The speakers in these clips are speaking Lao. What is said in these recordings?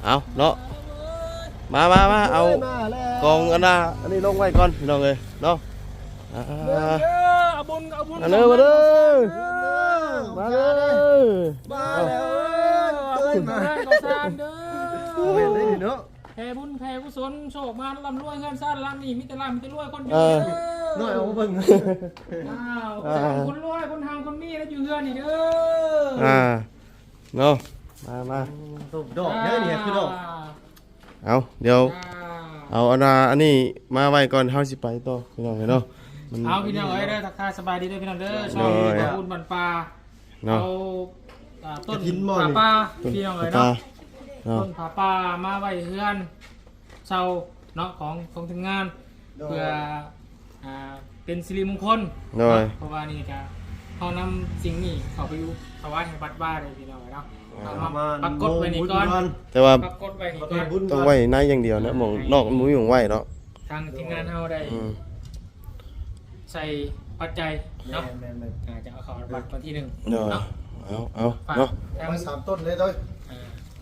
ເອົາເນາະ ມາ ມາ ມາ ເອົາ ມາແລ້ວ ກອງອັນນ່າ ອັນນີ້ລົງໄວ້ກ່ອນ ພີ່ນ້ອງເອີຍເນາະ. ອ່າ ເດີ ເອົາບຸນ ເອົາບຸນ ມາເດີ ມາເດີ ມາເດີ ມາແລ້ວ ເອີຍ ເອົາບຸນມາໃຫ້ເຂົາຊານເດີ ແມ່ນເດ້ເນາະ ແຜ່ບຸນແຜ່ກຸສົນ ໂຊກມາ ລ່ຳລວຍ ເຮືອນຊານຫຼັງນີ້ມີແຕ່ລ່ຳມີແຕ່ລວຍ ຄົນຢູ່ ເອີ ເດີ ນ້ອຍເອົາມາເບິ່ງ ອ້າວ ອ່າ ຄົນລວຍ ຄົນຮັ່ງ ຄົນມີ ແລ້ວຢູ່ເຮືອນນີ້ເດີ ອ່າ ເນາະ ມາ ມາ ໂອ້ ດອກເດີນີ້ຄືດອກ ອ່າ ເອົາ ດຽວ ອ່າ ເອົາອັນນ່າ ອັນນີ້ມາໄວ້ກ່ອນ ເຮົາຊິໄປຕໍ່ ພີ່ນ້ອງເອີຍເນາະ ມັນ ເອົາ ພີ່ນ້ອງເອີຍເດີ ທັກທາຍສະບາຍດີເດີ ພີ່ນ້ອງເດີ ໂດຍ ຊ່ອງບ່າວບຸນບ້ານປ່າເນາະ ເອົາ ອ່າ ຕົ້ນຜ້າປ່າ ພີ່ນ້ອງເອີຍເນາະ ຕົ້ນຜ້າປ່າເນາະ ຕົ້ນຜ້າປ່າມາໄວ້ເຮືອນ ເຊົ່າເນາະ ຂອງ ຂອງທີມງານ ໂດຍ ເພື່ອ ອ່າ ເປັນສິລິມຸງຄົນ ໂດຍ ເນາະ ເພາະວ່ານີ້ກະເຮົານຳສິ່ງນີ້ເຂົ້າໄປຢູ່ຖວາຍໃຫ້ວັດວາເດ້ ພີ່ນ້ອງເອີຍເນາະ ເອົາມາປາກົດໄວ້ນີ້ກ່ອນ ແຕ່ວ່າປາກົດໄວ້ນີ້ກ່ອນ ຕ້ອງໄວ້ໃນຢ່າງດຽວນະ ໝ່ອງນອກມັນບໍ່ມີໝ່ອງໄວ້ເນາະ ທາງທີມງານເຮົາໄດ້ ອືມ ໃສ່ປັດໄຈເນາະ ແມ່ນໆໆ ອ່າ ຈະເອົາເຂົ້າວັດວັນທີໜຶ່ງ ໂດຍ ເນາະ ເອົາ ເອົາ ຝາກ ເນາະ ໄວ້ສາມຕົ້ນເລີຍເດີ ອ່າ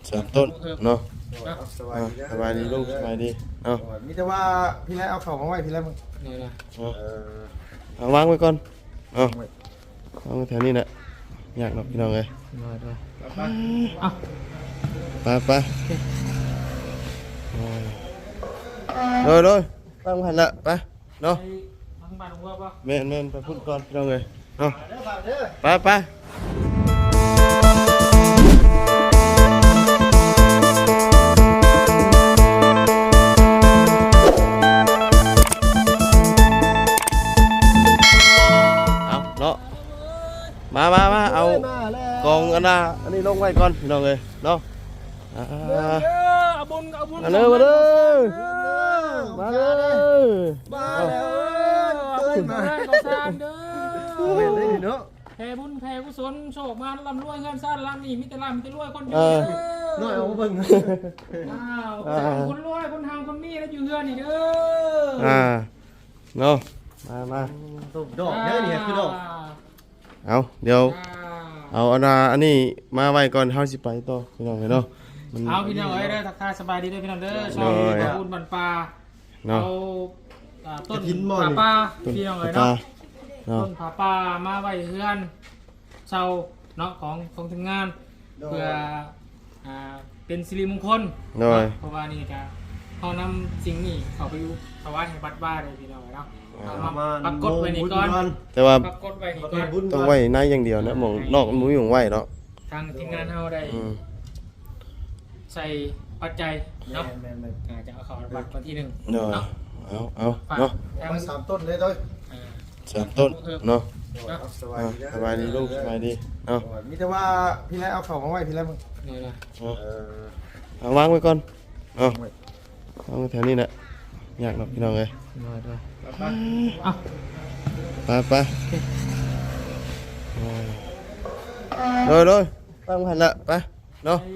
ສາມຕົ້ນເນາະ ເນາະ ສະບາຍດີເດີ ອ່າ ສະບາຍດີລຸງ ສະບາຍດີເນາະ ມີແຕ່ວ່າພີ້ແລກເອົາເຂົ້າມາໄວ້ພີ້ແລກ ເອີ ເອົາວາງໄວ້ກ່ອນ ເອົາ ວາງໄວ້ແຖວນີ້ແຫຼະ ຍາກດອກພີ່ນ້ອງເອີຍ ໄປ ໄປ ໂດຍ ໂດຍ ຕັ້ງຫັ້ນລະ ໄປ ເນາະ ໄປທາງບ້ານຫົວບໍ່ ແມ່ນໆ ໄປພຸ້ນກ່ອນ ພີ່ນ້ອງເອີຍເນາະ ໄປ ໄປ ເອົາເນາະ ມາ ມາ ມາ ເອົາ ມາແລ້ວ ກອງອັນນ່າ ອັນນີ້ລົງໄວ້ກ່ອນ ພີ່ນ້ອງເອີຍເນາະ ອ່າ ເດີ ເອົາບຸນ ເອົາບຸນ ມາເດີ ມາເດີ ມາເດີ ມາແລ້ວ ເອີຍ ເອົາບຸນມາໃຫ້ເຂົາຊານເດີ ແມ່ນເດ້ເນາະ ແຜ່ບຸນແຜ່ກຸສົນ ໂຊກມາ ລ່ຳລວຍ ເຮືອນຊານຫຼັງນີ້ມີແຕ່ລ່ຳມີແຕ່ລວຍ ຄົນຢູ່ ເອີ ນ້ອຍເອົາມາເບິ່ງ ອ້າວ ອ່າ ຄົນລວຍ ຄົນຮັ່ງ ຄົນມີ ແລ້ວຢູ່ເຮືອນນີ້ເດີ ອ່າ ເນາະ ມາ ມາ ໂອ້ ດອກເດີນີ້ຄືດອກ ອ່າ ເອົາ ດຽວ ອ່າ ເອົາອັນນ່າ ອັນນີ້ມາໄວ້ກ່ອນ ເຮົາຊິໄປຕໍ່ ພີ່ນ້ອງເອີຍເນາະ ມັນ ເອົາ ພີ່ນ້ອງເອີຍເດີ ທັກທາຍສະບາຍດີເດີ ພີ່ນ້ອງເດີ ໂດຍ ຊ່ອງບ່າວບຸນບ້ານປ່າເນາະ ເອົາ ອ່າ ຕົ້ນຜ້າປ່າ ຕົ້ນຜ້າປ່າ ພີ່ນ້ອງເອີຍເນາະ ເນາະ ຕົ້ນຜ້າປ່າມາໄວ້ເຮືອນເຊົ່າເນາະ ຂອງ ຂອງທີມງານ ໂດຍ ເພື່ອ ອ່າ ເປັນສິລິມຸງຄົນ ໂດຍ ເນາະ ເພາະວ່ານີ້ກະເຮົານຳສິ່ງນີ້ເຂົ້າໄປຢູ່ຖວາຍໃຫ້ວັດວາເດ້ ພີ່ນ້ອງເນາະ ເອົາມາປາກົດໄວ້ນີ້ກ່ອນ ແຕ່ວ່າປາກົດໄວ້ນີ້ກ່ອນ ຕ້ອງໄວ້ໃນຢ່າງດຽວນະ ໝ່ອງນອກມັນບໍ່ມີໝ່ອງໄວ້ເນາະ ທາງທີມງານເຮົາໄດ້ ອືມ ໃສ່ປັດໄຈເນາະ ແມ່ນໆໆ ອ່າ ຈະເອົາເຂົ້າວັດວັນທີໜຶ່ງ ໂດຍ ເນາະ ເອົາ ເອົາ ຝາກ ເນາະ ໄວ້ສາມຕົ້ນເລີຍເດີ ອ່າ ສາມຕົ້ນເນາະ ເນາະ ອ່າ ສະບາຍດີເດີ ສະບາຍດີລຸງ ສະບາຍດີເນາະ ມີແຕ່ວ່າພີ້ແລກເອົາເຂົ້າມາໄວ້ພີ້ແລກ ເອີ ເອົາວາງໄວ້ກ່ອນ ເອົາ ວາງໄວ້ແຖວນີ້ແຫຼະ ຍາກດອກພີ່ນ້ອງເອີຍ ໄປໆ ເອົາ ໄປໆ ໂດຍ ໂດຍ ຕັ້ງຫັ້ນລະ ໄປ ເນາະ ໄປ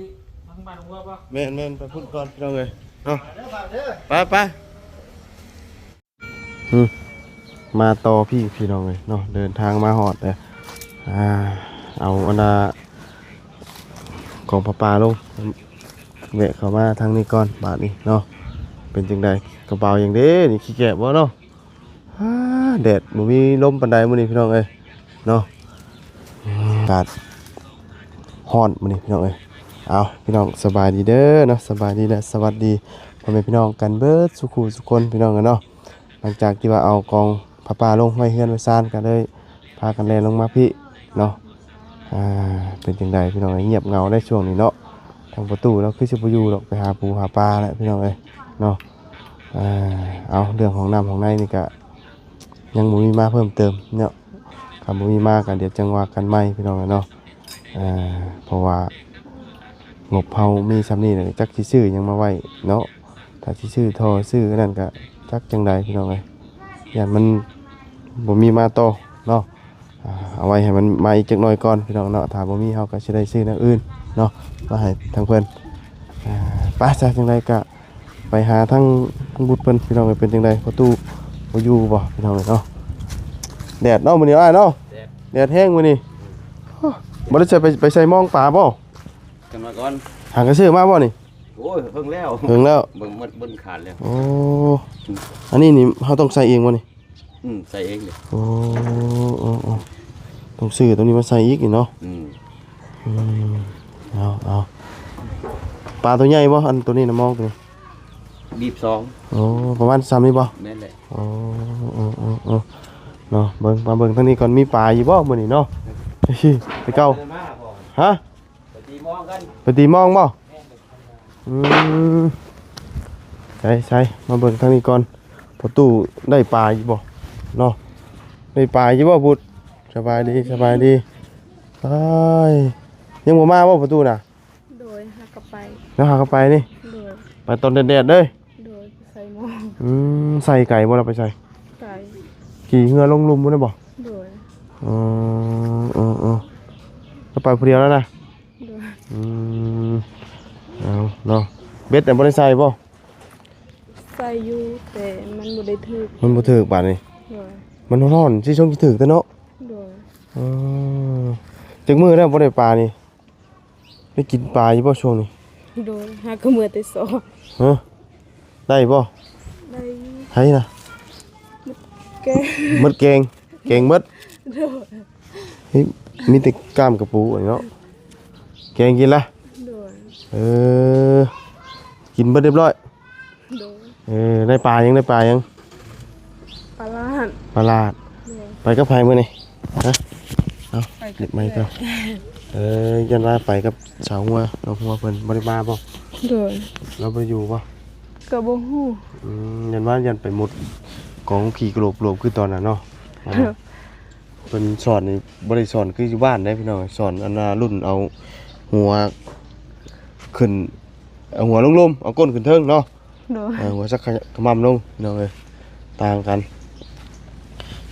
ທາງບ້ານຫົວບໍ່ ແມ່ນໆ ໄປພຸ້ນກ່ອນພີ່ນ້ອງເອີຍເນາະ ໄປໆ ອືມ ມາຕໍ່ພີ່ ພີ່ນ້ອງເອີຍເນາະ ເດີນທາງມາຮອດແລ້ວ ອ່າ ເອົາອັນນ່າ ກອງຜ້າປ່າລົງ ແວະເຂົ້າມາທາງນີ້ກ່ອນບາດນີ້ເນາະ ເປັນຈັ່ງໃດ ກະເປົາຫຍັງເດ້ນີ້ ຂີ້ແກະບໍ່ເນາະ ອ່າ ແດດບໍ່ມີລົມປານໃດມື້ນີ້ພີ່ນ້ອງເອີຍເນາະ ອາກາດຮ້ອນມື້ນີ້ພີ່ນ້ອງເອີຍ ເອົາ ພີ່ນ້ອງສະບາຍດີເດີເນາະ ສະບາຍດີ ແລະ ສະຫວັດດີພໍ່ແມ່ພີ່ນ້ອງກັນເບິດສູ່ຄູ່ສູ່ຄົນພີ່ນ້ອງເອີຍເນາະ ຫຼັງຈາກທີ່ວ່າເອົາກອງຜ້າປ່າລົງໄວ້ເຮືອນໄວ້ຊານ ກະເລີຍພາກັນແລ່ນລົງມາພີ້ເນາະ ອ່າ ເປັນຈັ່ງໃດພີ່ນ້ອງເອີຍ ງຽບເຫງົາໄດ໋ຊ່ວງນີ້ເນາະ ທາງປະຕູລາວຄືຊິບໍ່ຢູ່ດອກ ໄປຫາປູຫາປາແຫຼະພີ່ນ້ອງເອີຍເນາະ ອ່າ ເອົາ ເລື່ອງຫ້ອງນ້ຳຫ້ອງໃນນີ້ກະຍັງບໍ່ມີມາເພີ່ມເຕີມເນາະ ຄັນບໍ່ມີມາກະດຽວຈັ່ງວ່າກັນໃໝ່ພີ່ນ້ອງເອີຍເນາະ ອ່າ ເພາະວ່າງົບເຮົາມີຊ່ຳນີ້ແຫຼະ ຈັກຊິຊື້ຫຍັງມາໄວ້ເນາະ ຖ້າຊິຊື້ທໍ່ຊື້ອັນນັ້ນກະຈັກຈັ່ງໃດພີ່ນ້ອງເອີຍ ຢ້ານມັນບໍ່ມີມາຕໍ່ເນາະ ອ່າ ເອົາໄວ້ໃຫ້ມັນມາອີກຈັກໜ້ອຍກ່ອນພີ່ນ້ອງເນາະ ຖ້າບໍ່ມີເຮົາກະຊິໄດ້ຊື້ແນວອື່ນເນາະ ມາໃຫ້ທາງເພິ່ນ ອ່າ ໄປຊະ ຈັ່ງໃດກະໄປຫາທາງ ທາງບຸດເພິ່ນພີ່ນ້ອງເອີຍ ເປັນຈັ່ງໃດ ພໍ່ຕູ້ບໍ່ຢູ່ບໍ່ພີ່ນ້ອງເອີຍເນາະ ແດດເນາະມື້ນີ້ອ້າຍເນາະ ແດດ ແດດແຮງມື້ນີ້ ບໍ່ໄດ້ໃສ່ ໄປ ໄປໃສ່ມອງປາບໍ່ ຈັກໜ້ອຍກ່ອນ ຫາກະຊື້ມາບໍ່ນີ້ ໂອ້ຍ ເບິ່ງແລ້ວ ເບິ່ງແລ້ວ ເບິ່ງໝົດ ເບິ່ງຂາດແລ້ວ. ໂອ້ ອັນນີ້ນີ້ເຮົາຕ້ອງໃສ່ເອງບໍ່ນີ້? ອືມ ໃສ່ເອງເດ້. ໂອ້ ໂອ້ ໂອ້ ຕ້ອງຊື້ໂຕນີ້ມາໃສ່ອີກນີ້ເນາະ. ອືມ ອືມ ເອົາ ເອົາ ປາໂຕໃຫຍ່ບໍ່? ອັນໂຕນີ້ນະ ມອງໂຕນີ້ ບີບສອງ. ໂອ້ ປະມານສ່ຳນີ້ບໍ່? ແມ່ນແຫຼະ. ໂອ້ ໂອ້ ໂອ້ ໂອ້ ເນາະ ເບິ່ງ ມາເບິ່ງທາງນີ້ກ່ອນ ມີປາຢູ່ບໍ່ມື້ນີ້ເນາະ? ແຕ່ເກົ່າ ຮະ? ໄປຕີມອງກັນ ໄປຕີມອງບໍ່? ແມ່ນແຫຼະ. ອືມ ໃສ່ໆ ມາເບິ່ງທາງນີ້ກ່ອນ ພໍ່ຕູ້ໄດ້ປາຢູ່ບໍ່ເນາະ? ໄດ້ປາຢູ່ບໍ່ບຸດ? ສະບາຍດີ ສະບາຍດີ. ອ້າຍ ຍັງບໍ່ມາບໍ່ພໍ່ຕູ້ນະ? ໂດຍ ຫາກໍໄປ ແລ້ວຫາກໍໄປນີ້? ໂດຍ ໄປຕອນແດດໆເດີ້. ໂດຍ ໄປໃສ່ໝໍ້. ອືມ ໃສ່ໄກບໍ່ລະ ໄປໃສ່? ໄກ ຂີ່ເຮືອລົງລຸ່ມພຸ້ນນະບໍ່? ໂດຍ ເອີ ເອີ ເອີ ລະໄປຜູ້ດຽວລະນະ? ໂດຍ ອືມ ເອົາເນາະ ເບັດນະບໍ່ໄດ້ໃສ່ບໍ່? ໃສ່ຢູ່ ແຕ່ມັນບໍ່ໄດ້ຖືກ ມັນບໍ່ຖືກບາດນີ້. ໂດຍ ມັນຮ້ອນໆ ຊິຊົງຊິຖືກແທ້ເນາະ. ໂດຍ ເອີ ຈັກມື້ແລ້ວບໍ່ໄດ້ປານີ້? ໄດ້ກິນປາຢູ່ບໍ່ຊ່ວງນີ້? ໂດຍ ຫາກໍເມືອແຕ່ສອນ. ຮະ ໄດ້ບໍ່? ໄດ້ຢູ່ ໃຜນະ? ແກງ ໝົດແກງ ແກງໝົດ. ໂດຍ ເຮີ້ຍ ມີແຕ່ກ້າມກະປູອັນນີ້ເນາະ ແກງກິນລະ. ໂດຍ ເອີ ກິນເບິດຮຽບຮ້ອຍ. ໂດຍ ເອີ ໄດ້ປາຫຍັງ ໄດ້ປາຫຍັງ? ປາຫຼາດ ປາຫຼາດ. ໂດຍ ໄປກັບໃຜມື້ນີ້? ຮະ ເອົາ ໄປກັບເອື້ອຍ ເອີ ຢ້ານວ່າໄປກັບສາວຫົວ ນ້ອງຫົວເພິ່ນບໍ່ໄດ້ມາບໍ່? ໂດຍ ລາວບໍ່ໄດ້ຢູ່ບໍ່? ກໍບໍ່ຮູ້. ອືມ ຢ້ານວ່າ ຢ້ານໄປມຸດກອງຂີ້ໂກລບໆ ຄືຕອນນັ້ນເນາະ. ເພິ່ນສອນນີ້ບໍ່ໄດ້ສອນຄືຢູ່ບ້ານເດ້ພີ່ນ້ອງ ສອນອັນນ່າລຸ້ນເອົາຫົວຂຶ້ນ ເອົາຫົວລົງລຸ່ມ ເອົາກົ້ນຂຶ້ນເທິງເນາະ. ໂດຍ ເອົາຫົວສັກຂະໝ່ຳລົງພີ່ນ້ອງເອີຍ ຕ່າງກັນ.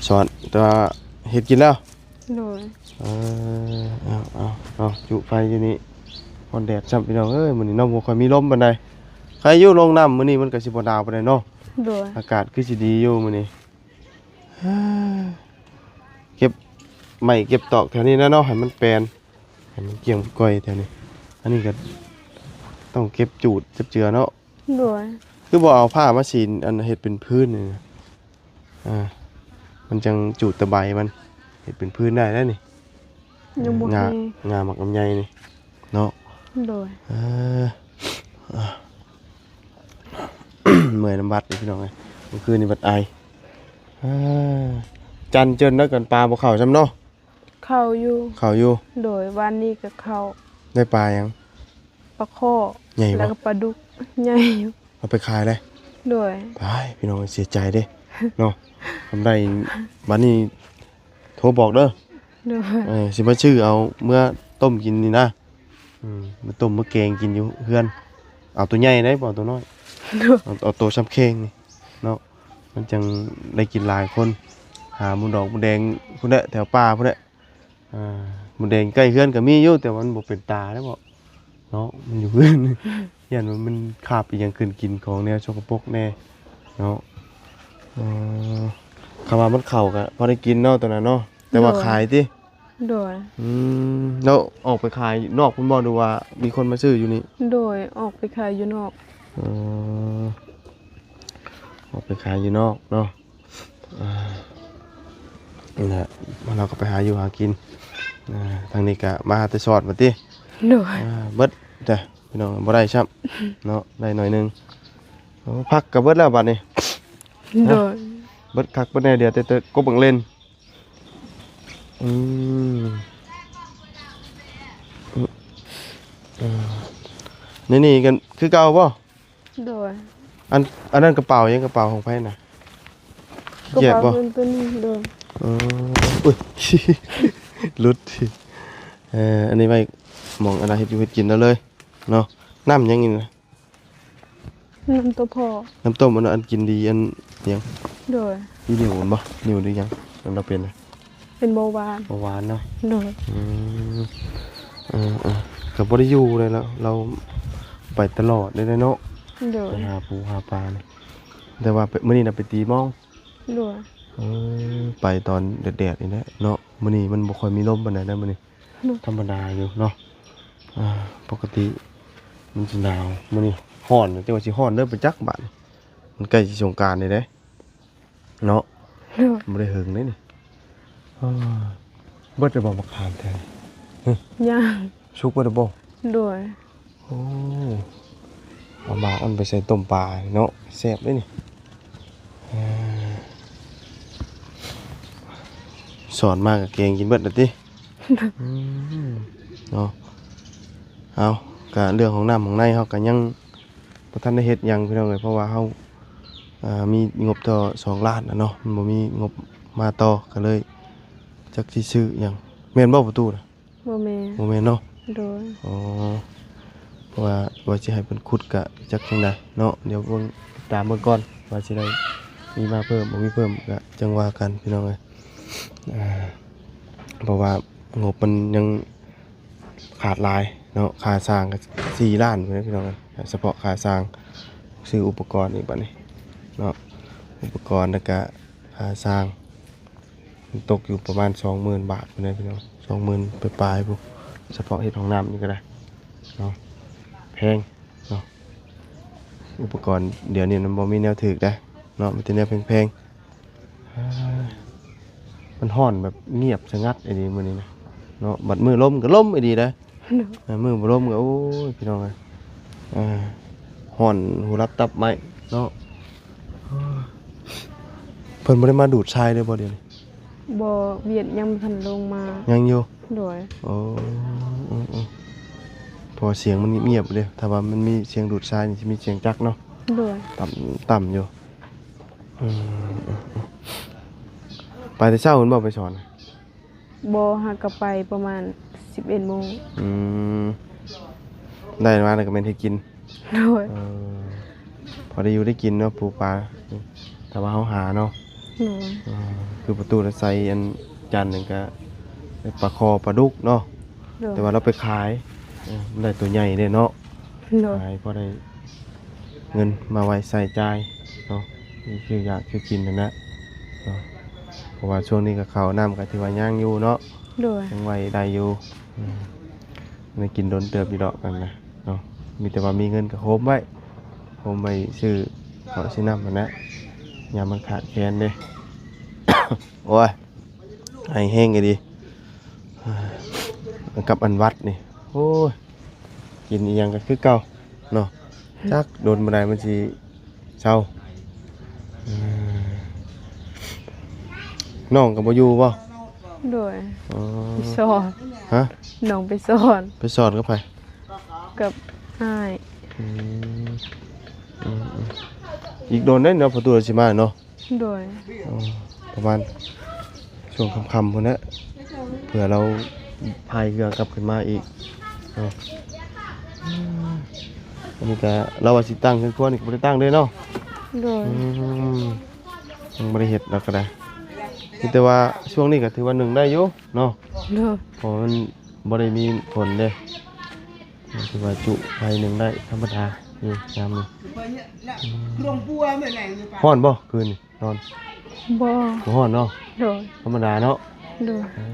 ສອນ ແຕ່ວ່າເຮັດກິນແລ້ວ. ໂດຍ ເອີ ເອົາ ເອົາ ເອົາ ຈຸໄຟຢູ່ນີ້ ຮ້ອນແດດຊ້ຳພີ່ນ້ອງເອີຍ. ມື້ນີ້ເນາະ ບໍ່ຄ່ອຍມີລົມປານໃດ ໃຄຢູ່ລົງນ້ຳ ມື້ນີ້ມັນກໍຊິບໍ່ໜາວປານໃດເນາະ. ໂດຍ ອາກາດຄືຊິດີຢູ່ມື້ນີ້. ເກັບໄມ້ເກັບຕອກແຖວນີ້ແຫຼະເນາະ ໃຫ້ມັນແປນ ໃຫ້ມັນກ້ຽງກ້ອຍແຖວນີ້. ອັນນີ້ກໍຕ້ອງເກັບຈູດຈັບເຈືອເນາະ. ໂດຍ ຄືບໍ່ເອົາຜ້າມາສີນ ອັນເຮັດເປັນພື້ນນີ້ນະ ອ່າ ມັນຈັ່ງຈູດຕະໄບມັນ ເຮັດເປັນພື້ນໄດ້ແລ້ວນີ້. ຍັງບໍ່ ງາ ແຫ້ງ ງາໝາກລຳໄຍນີ້ເນາະ. ໂດຍ ເອີ ເມື່ອຍນຳບັດນີ້ພີ່ນ້ອງເອີຍ ມື້ຄືນນີ້ບັດໄອ. ເອີ ຈັນເຈີນແລ້ວກັນ ປາບໍ່ເຂົ້າຊ້ຳເນາະ. ເຂົ້າຢູ່ ເຂົ້າຢູ່. ໂດຍ ວານນີ້ກໍເຂົ້າ. ໄດ້ປາຫຍັງ? ປາຄໍ່ ໃຫຍ່ບໍ່? ແລ້ວກໍປາດຸກ ໃຫຍ່ຢູ່. ເອົາໄປຂາຍເລີຍ? ໂດຍ ຕາຍ ພີ່ນ້ອງເອີຍ ເສຍໃຈເດ້ເນາະ. ທຳໄດ້ບາດນີ້ໂທບອກເດີ. ໂດຍ ເອີ ຊິມາຊື້ເອົາເມືອຕົ້ມກິນນີ້ນະ. ອືມ ມາຕົ້ມມາແກງກິນຢູ່ເຮືອນ. ເອົາໂຕໃຫຍ່ໄດ໋ ບໍ່ເອົາໂຕນ້ອຍ. ໂດຍ ເອົາ ເອົາໂຕຊ່ຳແຂ້ງນີ້ເນາະ ມັນຈັ່ງໄດ້ກິນຫຼາຍຄົນ. ຫາໝູດອກໝູແດງພຸ້ນແຫຼະ ແຖວປ່າພຸ້ນແຫຼະ. ອ່າ ໝູແດງໃກ້ເຮືອນກໍມີຢູ່ ແຕ່ວ່າມັນບໍ່ເປັນຕາແລ້ວເນາະ ມັນຢູ່ເຮືອນ. ຢ້ານວ່າມັນຄາບອີ່ຫຍັງຂຶ້ນກິນ ຂອງແນວສົກກະປົກແດ່ເນາະ. ເອີ ຄຳວ່າມັນເຂົ້າກໍພໍໄດ້ກິນເນາະ ຕອນນັ້ນເນາະ ແຕ່ວ່າ ໂດຍ ຂາຍຕິ? ໂດຍ ອືມ ແລ້ວອອກໄປຂາຍນອກພຸ້ນບໍ່ ຫຼືວ່າມີຄົນມາຊື້ຢູ່ນີ້? ໂດຍ ອອກໄປຂາຍຢູ່ນອກ. ເອີ ອອກໄປຂາຍຢູ່ນອກເນາະ. ອ່າ ນີ້ແຫຼະ ເຮົາກໍໄປຫາຢູ່ຫາກິນ. ອ່າ ທາງນີ້ກໍມາແຕ່ສອດບັດຕິ. ໂດຍ ອ່າ ເບິດຈ້ະ ພີ່ນ້ອງ ບໍ່ໄດ້ຊ້ຳເນາະ ໄດ້ໜ້ອຍໜຶ່ງ. ໂອ້ ຜັກກໍເບິດແລ້ວບັດນີ້. ໂດຍ ເບິດຄັກເບິດແນ່ ເຫຼືອແຕ່ ແຕ່ກົບບັກເລັ່ນ. ອືມ ເອີ ໃນນີ້ກັນຄືເກົ່າບໍ່? ໂດຍ ອັນ ອັນນັ້ນກະເປົາຫຍັງ? ກະເປົາຂອງໃຜນະ? ກະເປົາເພິ່ນໂຕນີ້. ໂດຍ ເອີ ອຸ້ຍ ຫຼຸດ. ເອີ ອັນນີ້ໄວ້ໝ່ອງອັນນ່າເຮັດຢູ່ເຮັດກິນເອົາເລີຍເນາະ. ນ້ຳຫຍັງນີ້ນະ? ນ້ຳຕົ້ມພໍ່ ນ້ຳຕົ້ມ ອັນ ອັນກິນດີ ອັນຫຍັງ? ໂດຍ ອີໜິວມັນບໍ່? ໜິວຫຼືຫຍັງ ມັນເປັນນະ? ເປັນເບົາຫວານ ເບົາຫວານເນາະ. ໂດຍ ອືມ ເອີໆ ກໍບໍ່ໄດ້ຢູ່ເລີຍລະ ລາວໄປຕະຫຼອດເລີຍເນາະ. ໂດຍ ໄປຫາປູຫາປານີ້ ແຕ່ວ່າມື້ນີ້ນະໄປຕີມອງ. ໂດຍ ເອີ ໄປຕອນແດດໆ ນີ້ແຫຼະເນາະ. ມື້ນີ້ມັນບໍ່ຄ່ອຍມີລົມປານໃດນະ ມື້ນີ້ ໂດຍ ທຳມະດາຢູ່ເນາະ. ອ່າ ປົກກະຕິ ມັນຊິໜາວ ມື້ນີ້ຮ້ອນ ແຕ່ວ່າຊິຮ້ອນເດີໄປຈັກບາດນີ້ ມັນໃກ້ຊິສົງການແລ້ວເດ້ເນາະ. ໂດຍ ບໍ່ໄດ້ເຫິງເດ້ນີ້. ເອີ ເບິດແລ້ວບໍ່ໝາກຂາມແທ້? ຫຶ ຍັງ. ສຸກເບິດແລ້ວບໍ່? ໂດຍ. ໂອ້ ເອົາໝາກອັນໄປໃສ່ຕົ້ມປາເນາະ ແຊບເດ້ນີ້. ເອີ ສອນມາກໍແກງກິນເບິດແລ້ວຕິ? ອືມ ເນາະ. ເອົາ ກະເລື່ອງຫ້ອງນ້ຳຫ້ອງໃນເຮົາກໍຍັງບໍ່ທັນໄດ້ເຮັດຫຍັງພີ່ນ້ອງເອີຍ ເພາະວ່າເຮົາ ເອີ ມີງົບຕໍ່ສອງລ້ານນະເນາະ ມັນບໍ່ມີງົບມາຕໍ່ ກໍເລີຍຈັກຊິຊື້ຫຍັງ. ແມ່ນບໍ່ປະຕູນະ? ບໍ່ແມ່ນ. ບໍ່ແມ່ນເນາະ? ໂດຍ. ອໍ ເພາະວ່າ ວ່າຊິໃຫ້ເພິ່ນຂຸດກະຈັກຈັ່ງໃດເນາະ ດຽວເບິ່ງ ຕິດຕາມເບິ່ງກ່ອນ ວ່າຊິໄດ້ມີມາເພີ່ມ ບໍ່ມີເພີ່ມ ກະຈັ່ງວ່າກັນພີ່ນ້ອງເອີຍ. ເພາະວ່າງົບມັນຍັງຂາດຫຼາຍເນາະ ຄ່າສ້າງກະສີ່ລ້ານພຸ້ນເດ້ພີ່ນ້ອງເອີຍ ສະເພາະຄ່າສ້າງ ຊື້ອຸປະກອນອີກບາດນີ້ເນາະ ອຸປະກອນ ແລ້ວກະຄ່າສ້າງ ມັນຕົກຢູ່ປະມານສອງໝື່ນບາດພຸ້ນເດ້ພີ່ນ້ອງ ສອງໝື່ນປາຍໆພຸ້ນ ສະເພາະເຮັດຫ້ອງນ້ຳນີ້ກໍໄດ້ເນາະ ແພງເນາະ. ອຸປະກອນດຽວນີ້ມັນບໍ່ມີແນວຖືກເດ້ເນາະ ມີແຕ່ແນວແພງໆ. ເອີ ມັນຮ້ອນແບບງຽບສະຫງັດອີ່ຫຼີມື້ນີ້ນະເນາະ ບັດມື້ລົມກໍລົມອີ່ຫຼີເດ້. ໂດຍ. ເອີ ມື້ບໍ່ລົມກໍ ໂອ້ຍ ພີ່ນ້ອງເອີຍ ເອີ ຮ້ອນຫູດັບຕັບໄໝ້ເນາະ. ເພິ່ນບໍ່ໄດ້ມາດູດຊາຍເລີຍບໍ່ດຽວນີ້? ບໍ່ ວຽກຍັງບໍ່ທັນລົງມາ. ຍັງຢູ່? ໂດຍ. ໂອ້ ເອີໆ ເພາະວ່າສຽງມັນງຽບໆເດ້ ຖ້າວ່າມັນມີສຽງດູດຊາຍນີ້ ຊິມີສຽງຈັກເນາະ. ໂດຍ. ຕ່ຳ ຕ່ຳຢູ່. ອືມ ອືມ ອືມ ໄປແຕ່ເຊົ້າພຸ້ນບໍ່ ໄປສອນ? ບໍ່ ຫາກະໄປປະມານສິບເອັດໂມງ. ອືມ ໄດ້ມາແລ້ວກໍແມ່ນເຮັດກິນ. ໂດຍ. ເອີ ພໍໄດ້ຢູ່ໄດ້ກິນເນາະ ປູປາ ຖ້າວ່າເຮົາຫາເນາະ. ໂດຍ. ເອີ ຄືປະຕູລະໄຊ ອັນ ຈັນນັ້ນກະໄດ້ປາຄໍ່ປາດຸກເນາະ. ໂດຍ. ແຕ່ວ່າລາວໄປຂາຍ ເອີ ມັນໄດ້ໂຕໃຫຍ່ເດ້ເນາະ. ໂດຍ. ຂາຍພໍໄດ້ເງິນມາໄວ້ໃຊ້ຈ່າຍເນາະ ຊື້ຢາກຊື້ກິນຫັ້ນນະເນາະ ເພາະວ່າຊ່ວງນີ້ກໍເຂົ້ານ້ຳກໍຖືວ່າຍັງຢູ່ເນາະ. ໂດຍ. ຍັງໄວ້ໄດ້ຢູ່. ອືມ ໄດ້ກິນດົນເຕີບຢູ່ດອກນັ້ນນະເນາະ ມີແຕ່ວ່າມີເງິນກໍໂຮມໄວ້ ໂຮມໄວ້ຊື້ເຂົ້າຊື້ນ້ຳຫັ້ນນະ ຍາມມັນຂາດແຄນເດ້. ໂອ້ຍ ໄອແຮງອີ່ຫຼີ ກັບອັນຫວັດນີ້ ໂອ້ຍ ກິນອີ່ຫຍັງກໍຄືເກົ່າເນາະ ຈັກດົນປານໃດມັນຊິເຊົາ. ອືມ ນ້ອງກໍບໍ່ຢູ່ບໍ່? ໂດຍ. ອໍ ໄປສອນ. ຮະ? ນ້ອງໄປສອນ. ໄປສອນກັບໃຜ? ກັບອ້າຍ. ອືມ ອືມ ອືມ ອີກດົນເດ້ເນາະ ປະຕູຊິມາເນາະ. ໂດຍ. ອໍ ປະມານຊ່ວງຄ່ຳໆພຸ້ນແຫຼະ ເພື່ອລາວພາຍເຮືອກັບຂຶ້ນມາອີກເນາະ. ອັນນີ້ກະລາວວ່າຊິຕັ້ງເຮືອນຄົວນີ້ກໍບໍ່ໄດ້ຕັ້ງເດ້ເນາະ. ໂດຍ. ອືມ ຍັງບໍ່ໄດ້ເຮັດດອກກໍໄດ້ ມີແຕ່ວ່າຊ່ວງນີ້ກໍຖືວ່າໜຶ້ງໄດ້ຢູ່ເນາະ. ໂດຍ. ເພາະວ່າມັນບໍ່ໄດ້ມີຝົນເດ້ ຖືວ່າຈຸໄຟໜຶ້ງໄດ້ທຳມະດາຢູ່ຍາມນີ້. ອືມ ຮ້ອນບໍ່ຄືນນີ້? ນອນ ບໍ່ ບໍ່ຮ້ອນເນາະ. ໂດຍ. ທຳມະດາເນາະ. ໂດຍ. ເອີ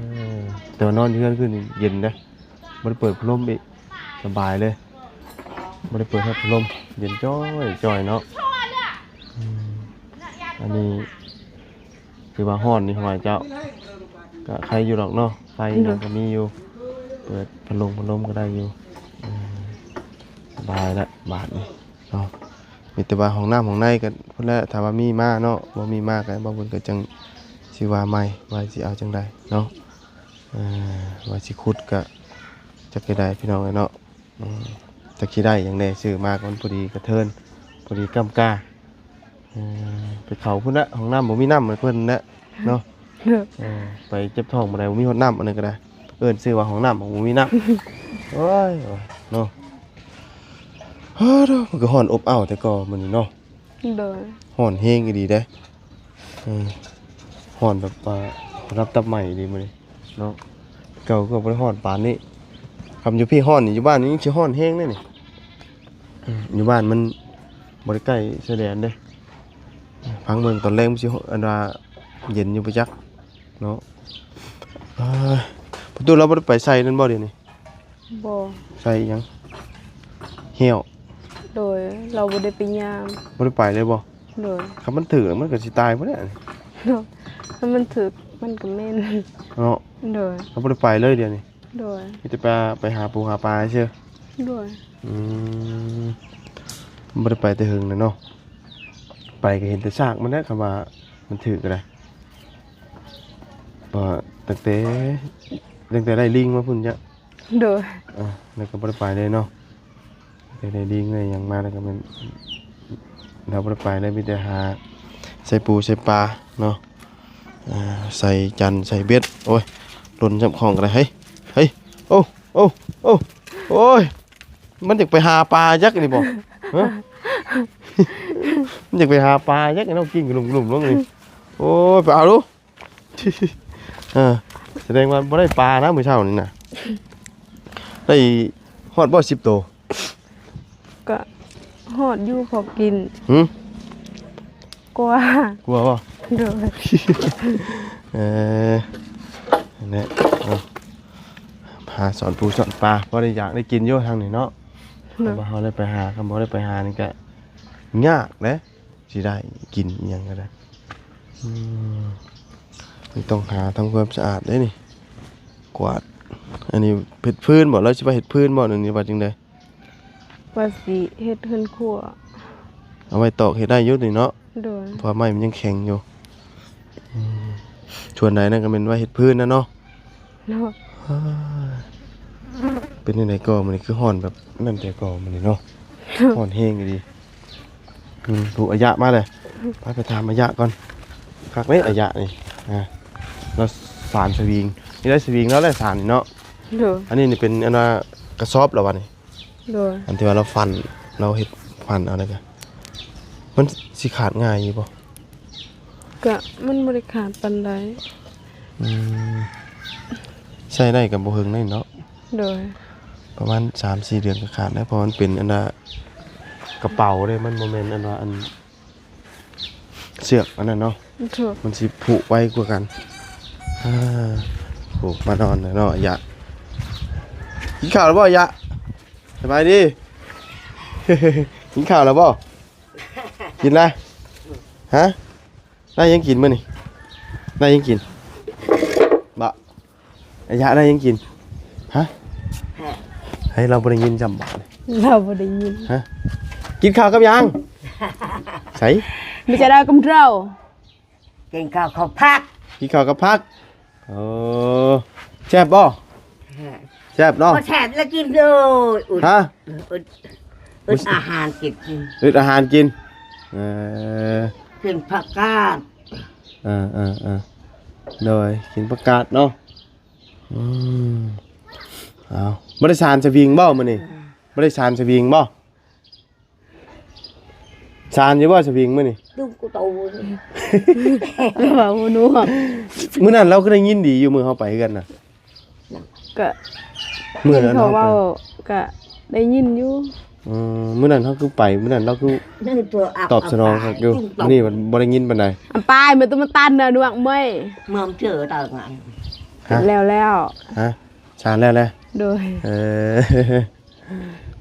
ແຕ່ວ່ານອນຢູ່ເຮືອນຄືນນີ້ເຢັນເດ້ ບໍ່ໄດ້ເປີດພັດລົມອີກ ສະບາຍເລີຍ ບໍ່ໄດ້ເປີດພັດລົມ ເຢັນຈ້ອຍໆເນາະ. ອືມ ອັນນີ້ຖືວ່າຮ້ອນນີ້ ຫ້ວຍເຈົ້າ ກະໄຄຢູ່ດອກເນາະ ໄຟຫຍັງກໍມີຢູ່ ເປີດພັດລົມ ພັດລົມກໍໄດ້ຢູ່. ເອີ ສະບາຍລະບາດນີ້ ເນາະ ມີແຕ່ວ່າຫ້ອງນ້ຳຫ້ອງໃນກໍພຸ້ນແຫຼະ ຖ້າວ່າມີມາເນາະ ບໍ່ມີມາກໍບໍ່ບຸນກໍຈັ່ງຊິວ່າໃໝ່ ວ່າຊິເອົາຈັ່ງໃດເນາະ. ເອີ ວ່າຊິຂຸດກໍຈັກຊິໄດ້ພີ່ນ້ອງເອີຍເນາະ. ອືມ ຈັກຊິໄດ້ຫຍັງແດ່ ຊື້ມາກໍມັນພໍດີກະເທີນ ພໍດີກ້ຳກ້າ. ເອີ ໄປເຂົ້າພຸ້ນລະ ຫ້ອງນ້ຳບໍ່ມີນ້ຳໃຫ້ເພິ່ນແຫຼະເນາະ. ເອີ ໄປເຈັບທ້ອງບໍ່ໄດ້ ບໍ່ມີຮອດນ້ຳ ອັນນັ້ນກໍໄດ້ ເອີ້ນຊື່ວ່າຫ້ອງນ້ຳ ບໍ່ມີນ້ຳ. ໂອ້ຍ ເນາະ. ເຮີ້ ມັນກໍຮ້ອນອົບເອົ້າແຕ່ກໍມື້ນີ້ເນາະ. ໂດຍ. ຮ້ອນແຮງອີ່ຫຼີເດ້. ເອີ ຮ້ອນແບບວ່າ ຮັບຕັບໄໝ້ອີ່ຫຼີມື້ນີ້ເນາະ. ເກົ່າກໍບໍ່ໄດ້ຮ້ອນປານນີ້. ຄັນຢູ່ພີ້ຮ້ອນນີ້ ຢູ່ບ້ານນີ້ຍັງຊິຮ້ອນແຮງເດ້ນີ້. ອືມ ຢູ່ບ້ານມັນບໍ່ໄດ້ໃກ້ຊາຍແດນເດ້. ຟັງເບິ່ງຕອນແລງມັນຊິ ອັນວ່າເຢັນຢູ່ບໍ່ຈັກເນາະ. ເອີ ປະຕູລາວບໍ່ໄດ້ໄປໃສ່ນັ້ນບໍ່ດຽວນີ້? ບໍ່. ໃສ່ຫຍັງ? ແຫ້ວ? ໂດຍ ລາວບໍ່ໄດ້ໄປຍາມ. ບໍ່ໄດ້ໄປເລີຍບໍ່? ໂດຍ ຄັນມັນຖືກແລ້ວມັນກໍຊິຕາຍບໍ່ໄດ້. ໂດຍ ຄັນມັນຖືກມັນກໍແມ່ນເນາະ. ໂດຍ ລາວບໍ່ໄດ້ໄປເລີຍດຽວນີ້. ໂດຍ ມີແຕ່ໄປ ໄປຫາປູຫາປາຊື່. ໂດຍ ອືມ ບໍ່ໄດ້ໄປແຕ່ເຫິງແລ້ວເນາະ. ໄປກໍເຫັນແຕ່ຊາກມັນແຫຼະ ຄັນວ່າມັນຖືກກໍໄດ້. ເພາະວ່າຕັ້ງແຕ່ ຕັ້ງແຕ່ໄດ້ລີງມາພຸ້ນຈະ ໂດຍ ອ່າ ແລ້ວກໍບໍ່ໄດ້ໄປເລີຍເນາະ. ໄດ້ ໄດ້ລີງໄດ້ຫຍັງມາແລ້ວກໍແມ່ນ ລາວບໍ່ໄດ້ໄປເລີຍ ມີແຕ່ຫາໃສ່ປູໃສ່ປາເນາະ. ອ່າ ໃສ່ຈັນໃສ່ເບັດ. ໂອ້ຍ ຫຼົ່ນຈັບຂອງກໍໄດ້. ເຮີ້ຍ ເຮີ້ຍ ໂອ້ ໂອ້ ໂອ້ ໂອ້ຍ ມັນຢາກໄປຫາປາຈັກນີ້ບໍ່? ຮະ ມັນຢາກໄປຫາປາຈັກ ນ້ອງກິ້ງກະລຸມໆລົງນີ້. ໂອ້ຍ ໄປເອົາດູ. ເອີ ສະແດງວ່າບໍ່ໄດ້ປານະມື້ເຊົ້ານີ້ນະ. ໄດ້ຮອດບໍ່ ສິບໂຕ? ກະຮອດຢູ່ພໍກິນ. ຫື? ກວ່າ ກວ່າບໍ່? ໂດຍ ເອີ ນັ້ນແຫຼະ ເອົາ ຫາສອນປູສອນປາ ພໍໄດ້ຢາກໄດ້ກິນຢູ່ທາງນີ້ເນາະ. ໂດຍ ຄັນວ່າເຮົາໄດ້ໄປຫາ ຄັນບໍ່ໄດ້ໄປຫານີ້ກະຍາກເດ້ ຊິໄດ້ກິນອີ່ຫຍັງກໍໄດ້. ອືມ ນີ້ຕ້ອງຫາທຳຄວາມສະອາດເດ້ນີ້ ກວາດ. ອັນນີ້ເຮັດພື້ນບໍ່? ລາວຊິວ່າເຮັດພື້ນບໍ່? ອັນນີ້ວ່າຈັ່ງໃດ? ວ່າຊິເຮັດເຮືອນຄົວ ເອົາໄວ້ຕອກເຮັດໄດ້ຢູ່ນີ້ເນາະ. ໂດຍ ເພາະວ່າໄມ້ມັນຍັງແຂງຢູ່. ອືມ ສ່ວນໃດນັ້ນກໍແມ່ນໄວ້ເຮັດພື້ນນະເນາະ. ໂດຍ ເປັນຈັ່ງໃດກໍມື້ນີ້ຄືຮ້ອນແບບນັ້ນແຕ່ກໍມື້ນີ້ເນາະ. ໂດຍ ຮ້ອນແຮງອີ່ຫຼີ. ອືມ ຜູ້ອາຍະມາເລີຍ ໄປ ໄປຖາມອາຍະກ່ອນ. ຄັກເດ້ອາຍະນີ້ ອ່າ ລາວສານສະວິງ ນີ້ໄດ້ສະວິງລາວແຫຼະສານນີ້ເນາະ. ໂດຍ ອັນນີ້ນີ້ເປັນອັນວ່າກະສອບລາວວ່ານີ້. ໂດຍ ອັນທີ່ວ່າລາວຝັນ ລາວເຮັດຝັນເອົາແລ້ວກະ ມັນຊິຂາດງ່າຍຢູ່ບໍ່? ກະມັນບໍ່ໄດ້ຂາດປານໃດ. ອືມ ໃຊ້ໄດ້ກໍບໍ່ເຖິງໃດເນາະ. ໂດຍ ປະມານສາມສີ່ເດືອນກໍຂາດແລ້ວ ເພາະມັນເປັນອັນວ່າກະເປົາເດ້ ມັນບໍ່ແມ່ນອັນວ່າອັນ ເຊືອກອັນນັ້ນເນາະ. ໂດຍ ມັນຊິຜຸໄວກວ່າກັນ. ອ່າ ໂອ້ ມານອນແລ້ວເນາະ ອາຍະ. ກິນເຂົ້າແລ້ວບໍ່ ອາຍະ? ສະບາຍດີ. ກິນເຂົ້າແລ້ວບໍ່? ກິນລະ? ຮະ? ໄດ້ຫຍັງກິນມື້ນີ້? ໄດ້ຫຍັງກິນ? ບໍ່ ອາຍະໄດ້ຫຍັງກິນ? ຮະ? ໃຫ້ລາວບໍ່ໄດ້ຍິນຈຳບາດ. ລາວບໍ່ໄດ້ຍິນ. ຮະ? ກິນເຂົ້າກັບຫຍັງ? ໃສ? ມີຈະໄດ້ກັບເຮົາ. ກິນເຂົ້າກັບຜັກ. ກິນເຂົ້າກັບຜັກ. ໂອ້ ແຊບບໍ່? ແຊບເນາະ. ບໍ່ແຊບແລ້ວກິນເລີຍ. ຮະ? ອຶດ ອຶດອາຫານກິນ. ອຶດອາຫານກິນ. ເອີ ກິນຜັກກາດ. ເອີໆໆ ໂດຍ ກິນຜັກກາດເນາະ. ອືມ ເອົາ ບໍ່ໄດ້ສານສະວິງບໍ່ມື້ນີ້? ເອີ ບໍ່ໄດ້ສານສະວິງບໍ່? ສານຢູ່ບໍ່ສະວິງມື້ນີ້? ດຸກະໂຕ ລາວເວົ້າບໍ່ຮູ້. ມື້ນັ້ນລາວຄືໄດ້ຍິນດີຢູ່ ມື້ເຮົາໄປເຮືອນນະ. ກະ ມື້ນັ້ນເຮົາເວົ້າ ກະໄດ້ຍິນຢູ່. ອືມ ມື້ນັ້ນເຮົາຄືໄປ ມື້ນັ້ນລາວຄືຕອບສະໜອງຄັກຢູ່. ມື້ນີ້ມັນບໍ່ໄດ້ຍິນປານໃດ. ອຳປາຍ ມັນຕ້ອງມາຕັນນະ ນວກເມຍ ເມືອງເຈີຕາງານ. ຮະ? ແລ້ວແລ້ວ. ຮະ? ສານແລ້ວແຫຼະ. ໂດຍ ເອີ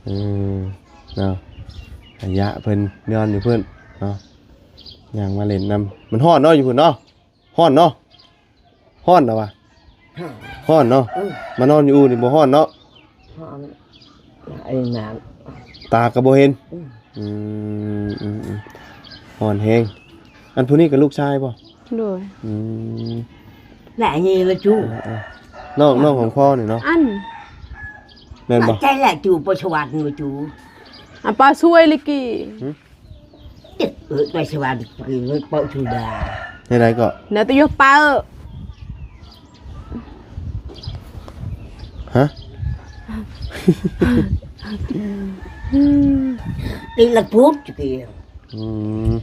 ອືມ ເນາະ ອາຍະເພິ່ນນອນຢູ່ພຸ້ນເນາະ ຍ່າງມາຫຼິ້ນນຳ. ມັນຮ້ອນເນາະ ຢູ່ພຸ້ນເນາະ. ຮ້ອນເນາະ. ຮ້ອນນະວະ. ຮ້ອນເນາະ. ເອີ ມານອນຢູ່ອູ່ນີ້ບໍ່ຮ້ອນເນາະ. ຮ້ອນ ໄອ້ນ້ຳ ຕາກໍບໍ່ເຫັນ. ອືມ ອືມ ອືມ ອືມ ຮ້ອນແຮງ. ອັນຜູ້ນີ້ກໍລູກຊາຍບໍ່? ໂດຍ ອືມ ແລະນີ້ລະຈູ ເອີ ເອີ ນ້ອງ ນ້ອງຂອງພໍ່ນີ້ເນາະ. ອັນ ແມ່ນບໍ່? ໃຈແລະຈູ ປະສະຫວັດນີ້ລະຈູ ອາ ປາຊ່ວຍລິກີ. ຫື? ເອີ ໄປສະຫວັນ ເປົາຊູດາ ແນວໃດກໍ ແນວແຕ່ຢູ່ເປົາ. ຮະ? ຕິລະພຸດ ອືມ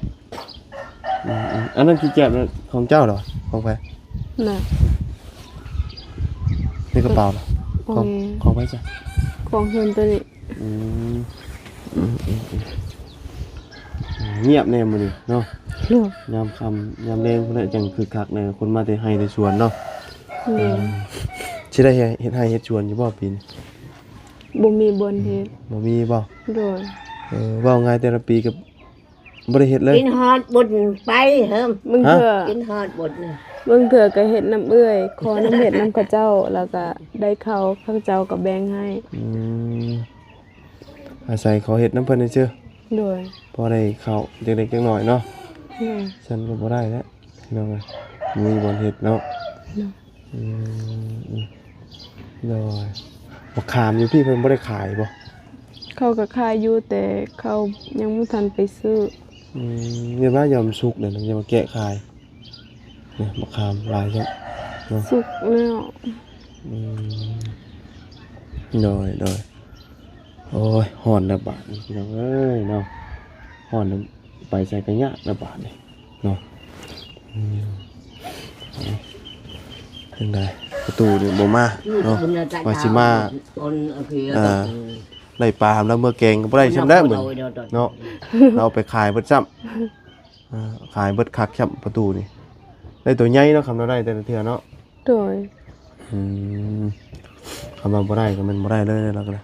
ອືມ ອັນນັ້ນຂີ້ແກບນະ ຂອງເຈົ້າເນາະ ຂອງໃຜ? ນະ ໃນກະເປົານະ ຂອງ ຂອງໃຜຈະ? ຂອງເຮືອນໂຕນີ້. ອືມ ອືມ ອືມ ອືມ ງຽບແດ່ມື້ນີ້ເນາະ. ໂດຍ ຍາມຄ່ຳຍາມແລງພຸ້ນແຫຼະ ຈັ່ງຄຶກຄັກແດ່ ຄົນມາແຕ່ໄຮ່ແຕ່ສວນເນາະ. ໂດຍ ອືມ ຊິໄດ້ເຮັດໄຮ່ເຮັດສວນຢູ່ບໍ່ປີນີ້? ບໍ່ມີບ່ອນເຮັດ. ບໍ່ມີບໍ່? ໂດຍ. ເອີ ເວົ້າງ່າຍແຕ່ລະປີກໍບໍ່ໄດ້ເຮັດເລີຍ. ກິນຮອດບຸນໄປເຮີ້ມ. ບາງເທື່ອ ຮະ? ກິນຮອດບຸນນະ. ບາງເທື່ອກໍເຮັດນຳເອື້ອຍ ຂໍນຳ ເຮັດນຳເຂົາເຈົ້າ ແລ້ວກໍໄດ້ເຂົ້າ ເຂົາເຈົ້າກໍແບ່ງໃຫ້. ອືມ ອາໄສຂໍເຮັດນຳເພິ່ນຊື່ໆ. ໂດຍ. ພໍໄດ້ເຂົ້າຈັກເລັກຈັກນ້ອຍເນາະ. ໂດຍ. ຊັ້ນກໍບໍ່ໄດ້ແລ້ວ ພີ່ນ້ອງເອີຍ ບໍ່ມີບ່ອນເຮັດເນາະ. ໂດຍ. ອືມ ໂດຍ. ບັກຂາມຢູ່ພີ້ເພິ່ນບໍ່ໄດ້ຂາຍບໍ່? ເຂົາກໍຂາຍຢູ່ ແຕ່ເຂົາຍັງບໍ່ທັນໄປຊື້. ອືມ ຢ່າວ່າຍາມສຸກເດ້ ຢ່າມາແກະຂາຍ. ນີ້ບັກຂາມຫຼາຍແທ້ເນາະ. ສຸກແລ້ວ. ອືມ ໂດຍ ໂດຍ. ໂອ້ຍ ຮ້ອນແລ້ວບາດນີ້ ພີ່ນ້ອງເອີຍເນາະ. ຮ້ອນແລ້ວ ໄປໃສກໍຍາກແລ້ວບາດນີ້ເນາະ. ອືມ ເປັນໃດ ປະຕູນີ້ບໍ່ມາເນາະ. ວ່າຊິມາ ອ່າ ໄດ້ປາແລ້ວເມືອແກງກໍບໍ່ໄດ້ຊ່ຳແລ້ວມື້ນີ້ເນາະ. ເຮົາເອົາໄປຂາຍເບິດຊ້ຳ. ອ່າ ຂາຍເບິດຄັກຊ້ຳປະຕູນີ້. ໄດ້ໂຕໃຫຍ່ເນາະ ຄຳເຮົາໄດ້ແຕ່ລະເທື່ອເນາະ. ໂດຍ. ອືມ ຄຳວ່າບໍ່ໄດ້ກໍແມ່ນບໍ່ໄດ້ເລີຍລາວກໍໄດ້.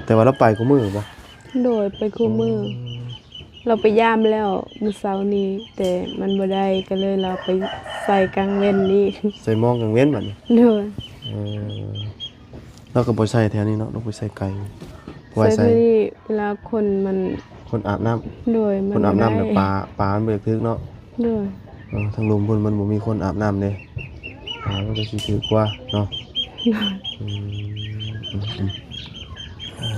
ແຕ່ວ່າລາວໄປຄູ່ມື້ບໍ່? ໂດຍ ໄປຄູ່ມື້. ອືມ ລາວໄປຢາມແລ້ວມື້ເຊົ້ານີ້ ແຕ່ມັນບໍ່ໄດ້ ກໍເລີຍລາວໄປໃສ່ກາງເວັນນີ້. ໃສ່ມອງກາງເວັນບັດນີ້. ໂດຍ. ເອີ ລາວກໍບໍ່ໃສ່ແຖວນີ້ເນາະ ລາວໄປໃສ່ໄກ. ເພາະວ່າໃສ່ ໃສ່ເວລາຄົນມັນ ຄົນອາບນ້ຳ. ໂດຍ. ຄົນອາບນ້ຳແລ້ວປາ ປາມັນບໍ່ຢາກຖືກເນາະ. ໂດຍ. ເອີ ທາງລຸ່ມພຸ້ນມັນບໍ່ມີຄົນອາບນ້ຳເດ້ ປາມັນກໍຊິຖືກກວ່າເນາະ. ໂດຍ. ອືມ ອືມ ອືມ. ເອີ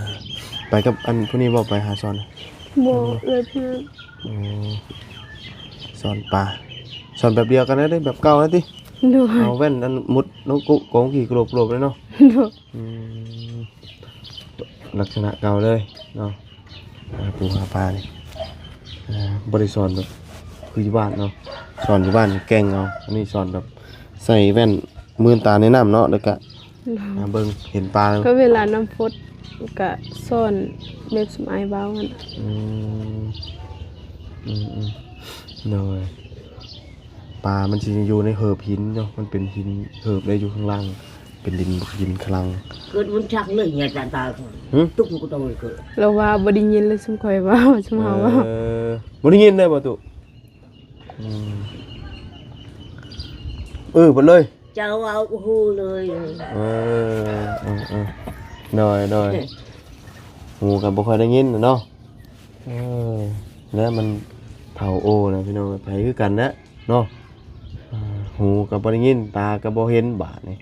ໄປກັບອັນຜູ້ນີ້ບໍ່ ໄປຫາສອນ? ບໍ່ ເອື້ອຍເພື່ອນ. ອໍ ສອນປາ ສອນແບບດຽວກັນເດ້ ແບບເກົ່ານັ້ນຕິ? ໂດຍ. ເອົາແວ່ນອັນມຸດລົງກຸ ກົງຂີ້ໂກລບໆເລີຍເນາະ. ໂດຍ. ອືມ ລັກສະນະເກົ່າເລີຍເນາະ. ຫາປູຫາປານີ້ ອ່າ ບໍ່ໄດ້ສອນແບບຄືຢູ່ບ້ານເນາະ ສອນຢູ່ບ້ານແກ່ງເອົາ. ອັນນີ້ສອນແບບໃສ່ແວ່ນ ມື່ນຕາໃນນ້ຳເນາະ ແລ້ວກະ ໂດຍ ຫາເບິ່ງເຫັນປາ. ກໍເວລານ້ຳຟົດກະສອນແບບຊຸມອ້າຍເວົ້າຫັ້ນ. ອືມ ອືມ ອືມ ໂດຍ. ປາມັນຊິຢູ່ໃນເຫີບຫີນເນາະ ມັນເປັນຫີນເຫີບໄດ້ຢູ່ຂ້າງລ່າງ ເປັນດິນ ດິນຂ້າງລ່າງ. ເກີດບຸນຈັກເລີຍເນຍ ຕາຕາ ຫຶ? ຕຸກມັນກໍຕ້ອງເກີດ. ລາວວ່າບໍ່ໄດ້ຍິນເລີຍ ຊຸມຂ້ອຍເວົ້າ ຊຸມເຮົາເວົ້າ. ເອີ ບໍ່ໄດ້ຍິນເລີຍບໍ່ຕຸ? ອືມ ເອີ ເບິດເລີຍ. ເຈົ້າເວົ້າບໍ່ຮູ້ເລີຍ. ເອີ ເອີ ເອີ ໂດຍ ໂດຍ. ຫູກໍບໍ່ຄ່ອຍໄດ້ຍິນເນາະ. ເອີ ແລ້ວມັນເຖົ້າໂອແລ້ວ ພີ່ນ້ອງ ໃຜຄືກັນແຫຼະເນາະ. ເອີ ຫູກໍບໍ່ໄດ້ຍິນ ຕາກໍບໍ່ເຫັນ ບາດນີ້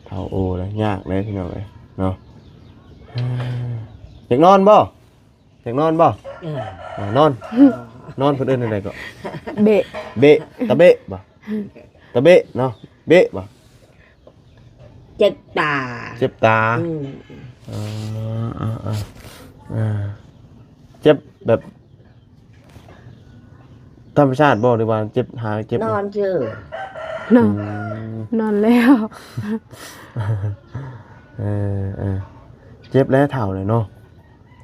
ເຖົ້າໂອແລ້ວ ຍາກເດ້ ພີ່ນ້ອງເອີຍເນາະ. ເອີ ຢາກນອນບໍ່? ຢາກນອນບໍ່? ເອີ ອ່າ ນອນ ນອນເພິ່ນເອີ້ນຈັ່ງໃດເກາະ? ເບະ ເບະ ຕາເບະບໍ່? ຕາເບະເນາະ ເບະບໍ່? ເຈັບຕາ ເຈັບຕາ. ອືມ ເອີ ເອີ ເອີ ເອີ ເຈັບແບບທຳມະຊາດບໍ່ ຫຼືວ່າເຈັບ ຫາເຈັບ? ນອນຊື່ ນອນ ອືມ ນອນແລ້ວ. ເອີ ເອີ ເຈັບແລ້ວ ເຖົ້າແລ້ວເນາະ.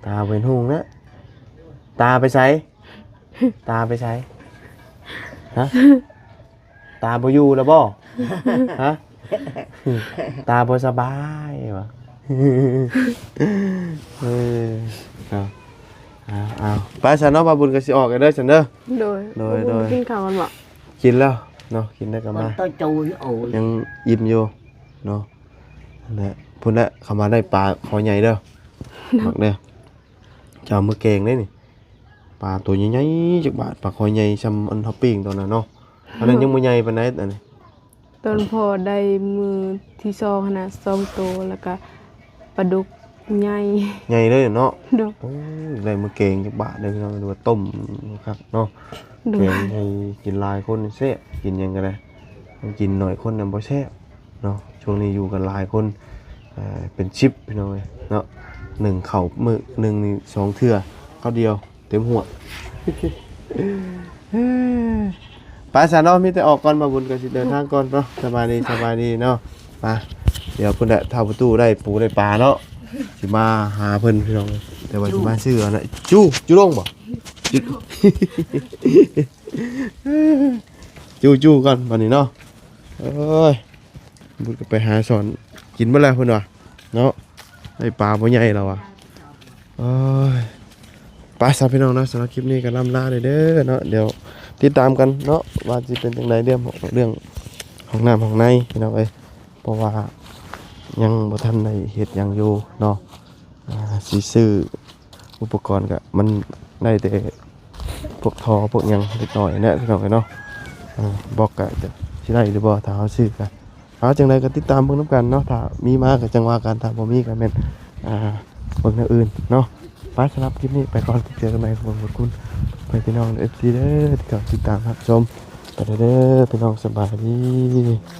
ຕາບໍ່ເຫັນຮຸ່ງແລ້ວ ຕາໄປໃສ? ຕາໄປໃສ? ຮະ? ຕາບໍ່ຢູ່ແລ້ວບໍ່? ຮະ? ຕາບໍ່ສະບາຍຫວາ? ເອີ ເອົາ ເອົາ ເອົາ ໄປຊັ້ນເນາະ ບ່າວບຸນກໍຊິອອກແລ້ວເດີຊັ້ນເດີ. ໂດຍ ໂດຍ ໂດຍ. ກິນເຂົ້າກັນບໍ່? ກິນແລ້ວເນາະ ກິນແລ້ວກໍມາ ຍັງອີ່ມຢູ່ເນາະ. ນັ້ນແຫຼະ ພຸ້ນແຫຼະ ເຂົາມາໄດ້ປາຄໍໃຫຍ່ເດີ ເນາະ ບັກເດີ. ຈະເອົາມາແກງໄດ້ນີ້ ປາໂຕໃຫຍ່ໆ ຈັກບາດ ປາຄໍໃຫຍ່ຊ່ຳອັນເຮົາປີ້ງຕອນນັ້ນເນາະ. ອັນນັ້ນຍັງບໍ່ໃຫຍ່ປານໃດ ອັນນີ້ ຕອນພໍ່ໄດ້ມື້ທີສອງຫັ້ນນະ ສອງໂຕ ແລ້ວກະປາດຸກໃຫຍ່ ໃຫຍ່ເລີຍເນາະ. ໂດຍ. ໂອ້ຍ ໄດ້ມາແກງຈັກບາດເດີພີ່ນ້ອງ ຫຼືວ່າຕົ້ມຄັກເນາະ. ໂດຍ. ແກງໃຫ້ກິນຫຼາຍຄົນແຊບ ກິນຫຍັງກໍໄດ້ ກິນໜ້ອຍຄົນນະບໍ່ແຊບ. ເນາະ ຊ່ວງນີ້ຢູ່ກັນຫຼາຍຄົນ ເປັນສິບພີ່ນ້ອງເອີຍເນາະ. ໜຶ່ງເຂົ້າມື້ໜຶ່ງນີ້ສອງເທື່ອ ເຂົ້າດຽວເຕັມຫົວ. ໄປຊະເນາະ ມີແຕ່ອອກກ່ອນ ບ່າວບຸນກໍຊິເດີນທາງກ່ອນເນາະ. ສະບາຍດີ ສະບາຍດີເນາະ. ມາ ດຽວພຸ້ນແຫຼະ ຖ້າປະຕູໄດ້ປູໄດ້ປາເນາະ ຊິມາຫາເພິ່ນພີ່ນ້ອງເອີຍ. ແຕ່ວ່າຊິມາຊື້ອັນນັ້ນ ຈູ ຈູລົງບໍ່? ຈູ ຈູ ຈູກ່ອນບັດນີ້ເນາະ. ໂອ້ຍ ບຸດກໍໄປຫາສອນກິນເບິດແລ້ວເພິ່ນວ່າເນາະ. ໄດ້ປາບໍ່ໃຫຍ່ແລ້ວວ່າ. ໂອ້ຍ ໄປຊະພີ່ນ້ອງເນາະ, ສຳລັບຄລິບນີ້ກໍລ່ຳລາເດີເນາະ. ດຽວຕິດຕາມກັນເນາະ ວ່າຊິເປັນຈັ່ງໃດ ເລື່ອງ ເລື່ອງຫ້ອງນ້ຳຫ້ອງໃນພີ່ນ້ອງເອີຍ, ເພາະວ່າຍັງບໍ່ທັນໄດ້ເຮັດຫຍັງຢູ່ເນາະ. ອ່າ ຊິຊື້ອຸປະກອນກໍມັນໄດ້ແຕ່ພວກທໍ່ພວກຫຍັງເລັກນ້ອຍແຫຼະພີ່ນ້ອງເອີຍເນາະ. ອ່າ ບລັອກກໍຈະຊິໄດ້ຫຼືບໍ່ ຖ້າເຮົາຊື້ກໍ ເອົາ ຈັ່ງໃດກໍຕິດຕາມເບິ່ງນຳກັນເນາະ, ຖ້າມີມາກໍຈັ່ງວ່າກັນ, ຖ້າບໍ່ມີກໍແມ່ນ ອ່າ ເບິ່ງແນວອື່ນເນາະ. ໄປ ສຳລັບຄລິບນີ້ໄປກ່ອນ, ເຈີກັນໃໝ່. ຂອບຄຸນພີ່ນ້ອງ ເອັຟຊີ ເດີ ທີ່ເຂົ້າຕິດຕາມຮັບຊົມ. ໄປເດີພີ່ນ້ອງ, ສະບາຍດີ.